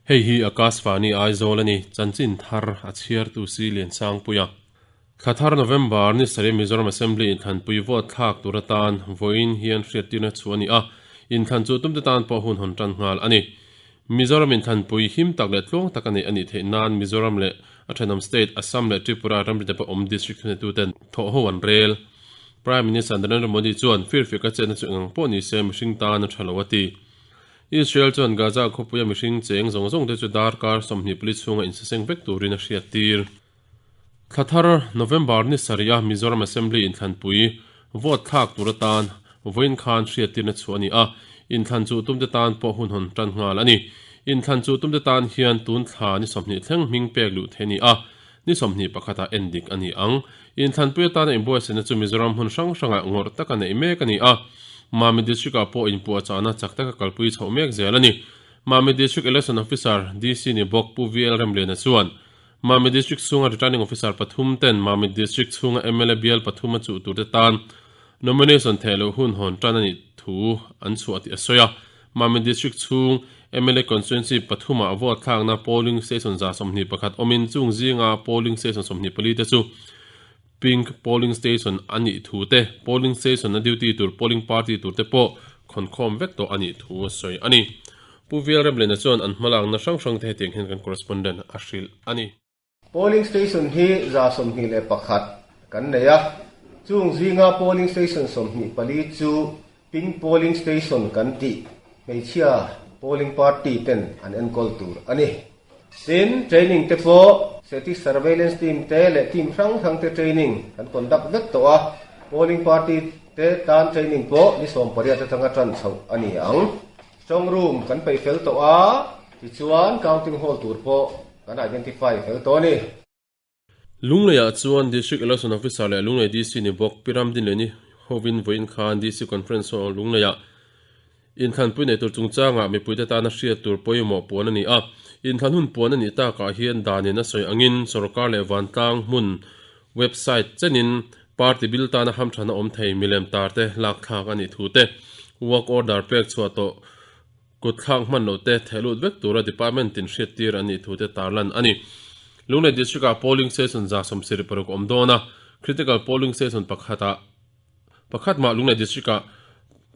Hei hi Akashvani Aizawl a ni, chanchin thar a chhiartu si Liansangpuia. Thla thar November ni sarih Mizoram Assembly inthlanpui vote thlak tur atan vawiin hian hriattirna chhuah a ni a, inthlan chu tumte tan pawh hun hawn tan nghal a ni. Mizoram inthlanpui him tak leh tluang tak a neih a nih theih nan Mizoram leh a thenawm state Assam leh Tripura ramri te pawh awm district thuneituten thawhho an rel. Prime Minister Narendra Modi chuan firfiak a chetna chu engang pawh ni se mihring tan a tha lo a ti. Israel chuan Gaza khawpuia mihring cheng zawng zawng te chu darkar 24 chhunga insaseng vek turin a hriattir. Thla thar November ni sarih a Mizoram Assembly inthlanpui vote thlak tur atan vawiin khan hriattirna chhuah a ni a, inthlan chu tumte tan pawh hun hawn tan nghal a ni. Inthlan chu tumte tan hian tun thla ni 20 thleng hming pek luh theih a ni a, ni 21 ah endik a ni ang. Inthlanpui atana inbuatsaihna chu Mizoram hmun hrang hrangah ngawrh taka neih mek a ni a, Mami District-ah pawh inpuahchahna chak taka kalpui chhoh mek zel a ni. Mami District Election Officer, DC ni bawk Pu VL Remliana chuan, Mami District chhunga Returning Officer pathum ten Mami District chhunga mla bial pathum a chuh turte tan nomination theh loh hun hawn tan a nih thu an chhuah tih a sawi a. Mami District chhung mla constituency pathumah vote thlakna polling station 21 awmin chung zinga polling station 24 te chu pink polling station a nih thu te, polling station a duty tur polling party tur te pawh khawnkhawm vek tawh a nih thu a sawi a ni. Pu Vial Remlena chuan an hmalakna hrang hrang te hetiang hian kan correspondent a hrilh a ni. Polling station hi 21 kan nei a, chung zinga polling station 24 chu pink polling station kan tih hmeichhia polling party ten an enkawl tur a ni. Tin, training te pawh Static Surveillance Team te leh team hrang hrang te training kan conduct vek tawh a, polling party te tan training pawh ni 18 atanga tan chhoh a ni ang. Strong room kan peih fel tawh a, tichuan counting hall tur pawh kan identify fel tawh a ni. Lungleiah chuan District Election Officer leh Lunglei DC ni bawk Pi Ramdinleni hovin vawiin khan DC Conference Hall Lungleiah inthlanpui nei tur chungchangah mipuite tana hriat tur pawimawh puan a ni a. Inthlan hun puan a nih takah hian danin a sawi angin sorkar leh vantlang hmun website chenin party bil tana hamthana awm thei milem tarte lakthlak a nih thu te, work order pek chhuah tawh kut thlak hman loh te theh lut vek tura department tin hriattir an nih thu te tarlan a ni. Lunglei District-ah polling station 76 awm dawn a, critical polling station pakhatah pakhat mah Lunglei District-ah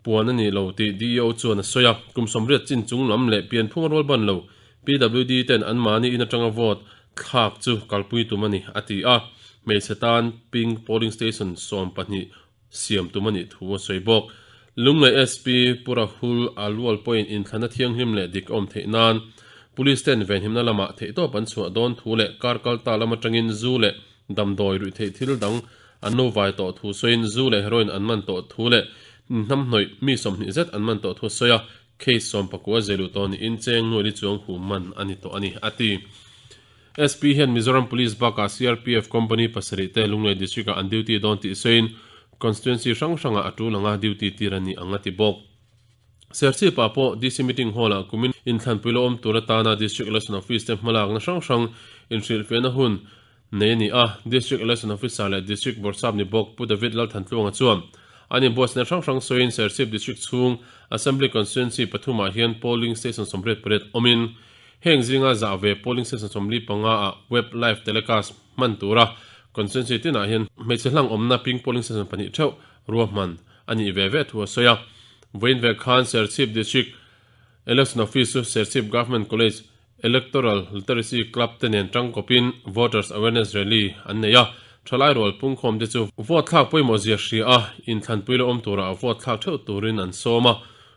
puan a ni lo tih DEO chuan a sawi a. Kum 80 chin chung lam leh pianphung a rual ban lo PWD ten anmahni in atanga vote thlak chu kalpui tum a ni, a ti a. Hmeichhe tan pink polling station 12 siam tum a nih thu a sawi bawk. Lunglei SP Pu Rahul Alwal pawhin inthlana thianghlim leh dik a awm theih nan Police ten venhimna lamah theihtawp an chhuah dawn thu leh kar kal ta lam atangin zu leh damdawi ruih theih thil dang an lo vai tawh thu sawiin zu leh heroin an man tawh thu leh hnamhnawih mi 20 zet an man tawh thu a sawi a, case 19 zelu tawh niin cheng nuaili chuang hu man a ni tawh a ni, a ti. SP hian Mizoram Police bakah CRPF Company pasarih te Lunglei District-ah an duty dawn tih sawiin constituency hrang hrangah a tul anga duty tir a ni ang a ti bawk. Serchhip-ah pawh DC Meeting Hall-ah kumin inthlanpui la awm tur atana District Election Office te hmalakna hrang hrang inhrilhfiahna hun nei a ni a, District Election Officer leh District Bawrhsap ni bawk Pu David Lalthantluanga chuan an inbuatsaihna hrang hrang sawiin Serchhip District chhung Assembly Constituency pathumah hian Polling Station 88 awmin Heng zinga zah ve polling station 45 ah web live telecast hman tura constituency tinah hian hmeichhe hlang awmna pink polling station pahnih theuh ruahman a nih ve ve thu a sawi a. Vawiin vek khan Serchhip District Election Office chu Serchhip Government College Electoral Literacy Club te nen tangkawpin Voters Awareness Rally an nei a. Thalai rual pungkhawm te chu vote thlak pawimawh zia hria a, inthlanpui la awm tura vote thlak theuh turin an sawm a.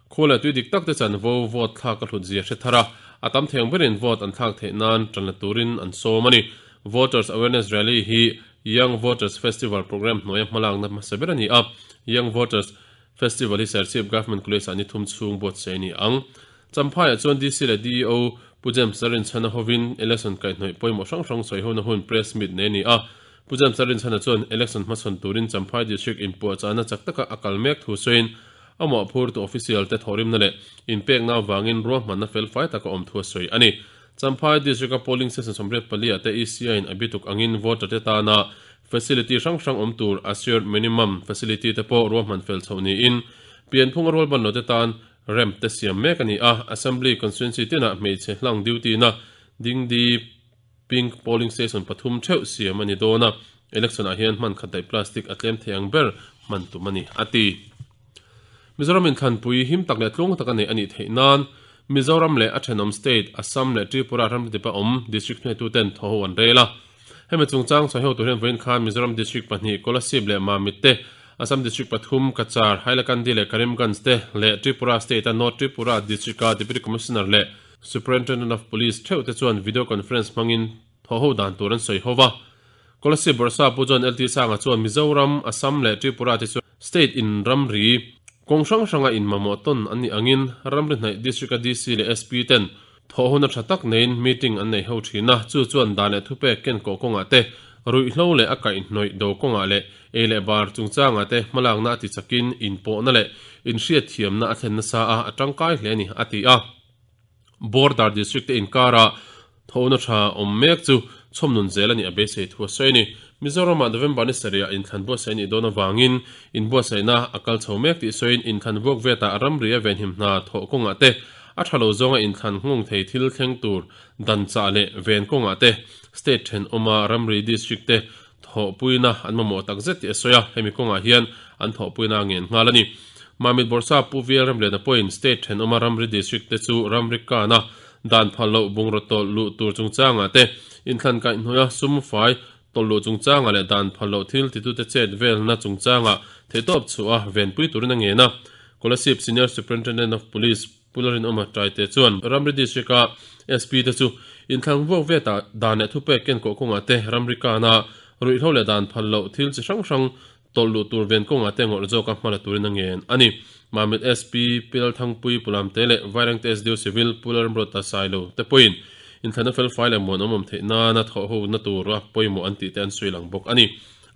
Khu leh tui dik tak te chanvo vote thlak a hlut zia hre thar a, a tam theng berin vote an thlak theih nan tan la turin an sawm a ni. Voters Awareness Rally hi Young Voters Festival programme hnuaia hmalakna hmasa ber a ni a. Young Voters Festival hi Serchhip Government College ah ni thum chhung buatsaih a ni ang. Champhaiah chuan DC leh DEO Pu James Rinchhana hovin election kaihhnawih pawimawh hrang hrang sawihona hun press meet nei a ni a. Pu James Rinchhana chuan election hmachhawn turin Champhai District inpuahchahna chak taka a kal mek thu sawiin amah phurtu official te thawhrimna leh inpekna avangin ruahmanna felfai taka awm thu a sawi a ni. Champhai District-a polling station 84 ah te ECI in a bituk angin voter te tana facility hrang hrang awm tur assured minimum facility te pawh ruahman fel chhoh niin pianphunga rualbanlo te tan. Ramp te siam mek a ni a, Assembly Constituency tinah hmeichhe hlang duty na Dingdi Pink Polling Station pathum theuh siam a ni dawn a, Election ah hian hman khat daih plastic a tlem thei ang ber hman tum a ni, a ti. Mizoram inthlanpui him tak leh tluang tak a neih a nih theih nan Mizoram leh a thenawm state Assam leh Tripura ramri-dip a awm district hnuaituten thaw ho an rel a. Hemi chungchang chhuah ho tur hian vawiin khan Mizoram district pahnih Kolasib leh Mamit te, Assam district pathum Cachar, Hailakandi leh Karimganj te leh Tripura state-a North Tripura district-a Deputy Commissioner leh Superintendent of Police theuh te chuan video conference hmangin thaw ho dan tur an sawi ho va. Kolasib Bawrhsa Pu John LT Sanga chuan Mizoram, Assam leh Tripura te chu state in ramri kawng hrang hranga inmamawh tawn an nih angin ramri hnaih district-a DC leh SP ten Thawh huna tha tak neiin meeting an nei ho thin a, chu chuan dan leh thupek ken kawh kawngah te, ruihhlo leh a kaihhnawih do kawngah leh ei leh bar chungchangah te hmalakna a ti chakin inpawhna leh inhriatthiamna a thlen nasa a, a tangkai hle a ni, a ti a. Border District te inkara thawhna tha awm mek chu chhawmnun zel a nih a beisei thu a sawi a ni. Mizoramah November ni sarih ah inthlan buatsaih a nih dawn avangin inbuatsaihna a kal chho mek tih sawiin inthlan vuak vetah ramri a venhim hna thawh kawngah te A tha lo zawnga inthlan nghawng thei thil thleng tur dan chah leh ven kawngah te state thenawma ramri district te thawhpuina an mamawh tak zet tih a sawi a, hemi kawngah hian an thawhpuina a ngen nghal a ni. Mamit Bawrhsa Pu VL Ramliana pawhin state thenawma ramri district te chu ramri kana dan phal loh bungraw tawlh luh tur chungchangah te inthlan kaihhnawih a sum fai tawlh luh chungchangah leh dan phal loh thil titute chet velna chungchangah theihtawp chhuah a venpui turin a ngen a. Kolasib Senior Superintendent of Police Pu Larinawma Taite chuan ramri district-a SP te chu inthlang vuak ve ta dan leh thupek ken kawh kawngah te ramri kana ruihhlo leh dan phal loh thil chi hrang hrang tawlh luh tur ven kawngah te ngawrh zawka hma la turin a ngen a ni. Mamit SP Pi Lalthangpui Pulamte leh Vairengte SDO Civil Pu Lalramruata Sailo te pawhin inthlanna felfai leh muanawm awm theih nana thawh hona tura pawimawh an tih te an sawi lang bawk a ni.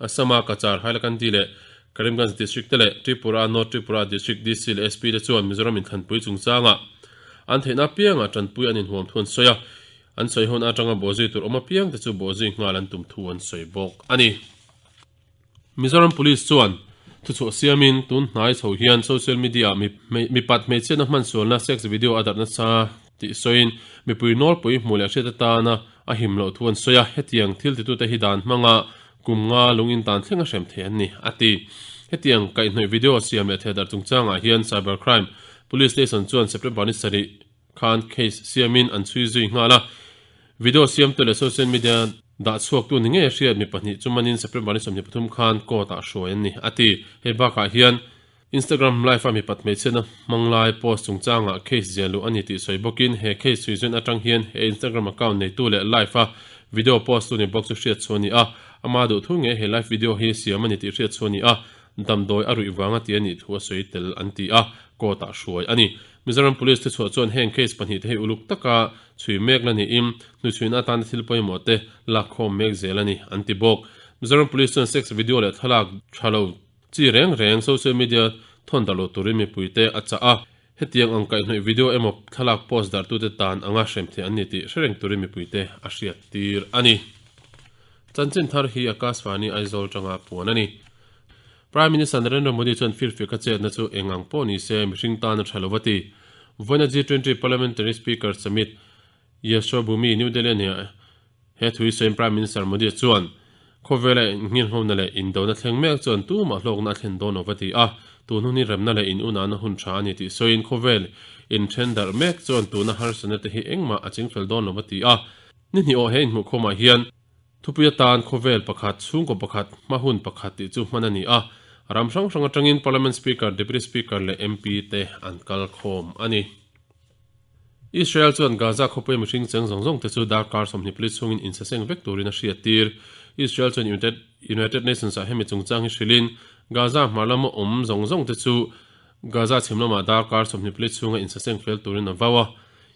Assam-a Cachar, Hailakandi leh Karimganj District te leh Tripura, North Tripura District DC leh SP te chuan Mizoram inthlanpui chungchangah an theihna apiangah tanpui an inhuam thu an sawi a, an sawi hun atanga bawhzui tur awm apiang te chu bawhzui nghal an tum thu an sawi bawk a ni. Mizoram Police chuan thuchhuah siamin tun hnai chho hian social media-ah mipat hmeichhiatna hmansualna sex video a darh nasa tih sawiin mipui nawlpui hmuh leh hriat atana a him loh thu an sawi a, hetiang thil titute hi dan hmanga kum nga lung intan thleng a hrem thei an ni, a ti. Hetiang kaihhnawih video siam leh thehdarh chungchangah hian Cyber Crime Police Station chuan September ni sarih khan case siamin an chhui zui nghal a, video siamtu leh social media dah chhuaktu ni ngei a hriat mi pahnih chu manin September ni 23 khan court-ah hruai an ni, a ti. Hei bakah hian Instagram live a mipat hmeichhiatna hmang lai post chungchangah case ziah luh a ni tih sawi bawkin he case chhui zun atang hian he Instagram account neitu leh live a video post tu ni bawk chu hriat chhuah a ni a, ama duhthu ngei he live video hi siam a ni tih hriat chhuah a ni a, damdawi a ruih vanga ti a nih thu a sawi tel an ti a, court ah hruai a ni. Mizoram Police thuchhuah chuan heng case pahnihte hi uluk taka chhui mek la niin hnuchhuina atana thil pawimawh te lakkhawm mek zel a ni an ti bawk. Mizoram Police chuan sex video leh thlalak tha lo Chi reng reng social media thawn darh lo turin mipuite a chah a, hetiang ang kaihhnawih video emaw thlalak post darhtute tan anga hrem theih an ni tih hre reng turin mipuite a hriat tir a ni. Chanchin thar hi Akashvani Aizawl tanga puan a ni. Prime Minister Narendra Modi chuan firfiak a chetna chu eng ang pawh ni se mihring tan a tha lo a ti. Vawiina G20 Parliamentary Speakers Summit Yashobhoomi, New Delhi nia He thu hi sawiin Prime Minister Modi chuan, Khawvela innghirnghona leh indona thleng mek chuan tumah hlawkna a thlen dawn lo va ti a, tun hun hi remna leh inunahna hun tha a ni tih sawiin khawvel inthen darh mek chuan tuna harsatna te hi engmah a chingfel dawn lo va ti a. Ni hnih awh he inhmuhkhawmah hian thupui atan khawvel pakhat, chhungkaw pakhat, hma hun pakhat tih chu hman a ni a, ram hrang hrang atangin Parliament Speaker, Deputy Speaker leh MP te an kal khawm a ni. Israel chuan Gaza khawpuia mihring cheng zawng zawng te chu darkar 24 chhungin insaseng vek turin a hriattir. Israel chuan United Nations ah hemi chungchang hi hrilhin Gaza hmar lama awm zawng zawng te chu Gaza chhim lamah darkar 24 chhunga insaseng fel turin a vau a.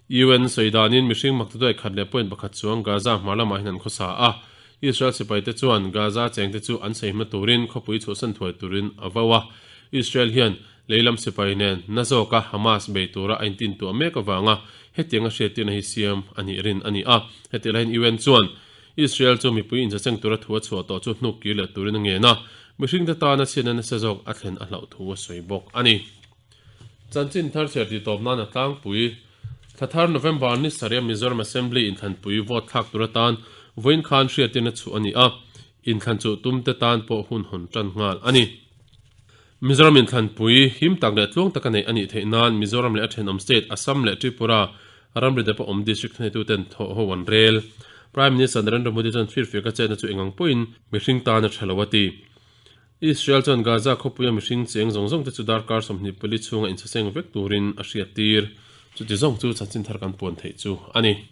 UN sawi danin mihring maktuduai khat leh point pakhat chuang Gaza hmar lamah hian an khawsa a. Israel sipaite chuan Gaza chengte chu an saihma turin khawpui chhuahsan thuai turin a vau a. Israel hian Leilam sipai nen na zawka Hamas bei tura a intintuah mek avanga hetianga hriattirna hi siam a nih rin a ni a. Heti lahin UN chuan Israel chu mipui inchacheng tura thu a chhuah tawh chu hnuk kir leh turin a ngen a, mihringte tana chhiatna nasa zawk a thlen a hlauh thu a sawi bawk a ni. Chanchin thar chhiar tih tawp nan a tlangpui. Thla thar November ni sarih a Mizoram Assembly inthlanpui vote thlak tur atan vawiin khan hriattirna chhuah a ni a, inthlan chuh tumte tan pawh hun hawn tan nghal a ni. Mizoram inthlanpui him tak leh tluang taka neih a nih theih nan Mizoram leh a thenawm state Assam leh Tripura ramri depa awm district thuneitu ten thawh ho an rel. Prime Minister Narendra Modi chuan firfiak a chetna chu engang pawhin mihring tan a tha lo a ti. Israel chuan Gaza khawpuia mihring cheng zawng zawng te chu darkar 24 chhunga insaseng vek turin a hriattir. Chuti zawng chu chanchin thar kan puan theih chu a ni.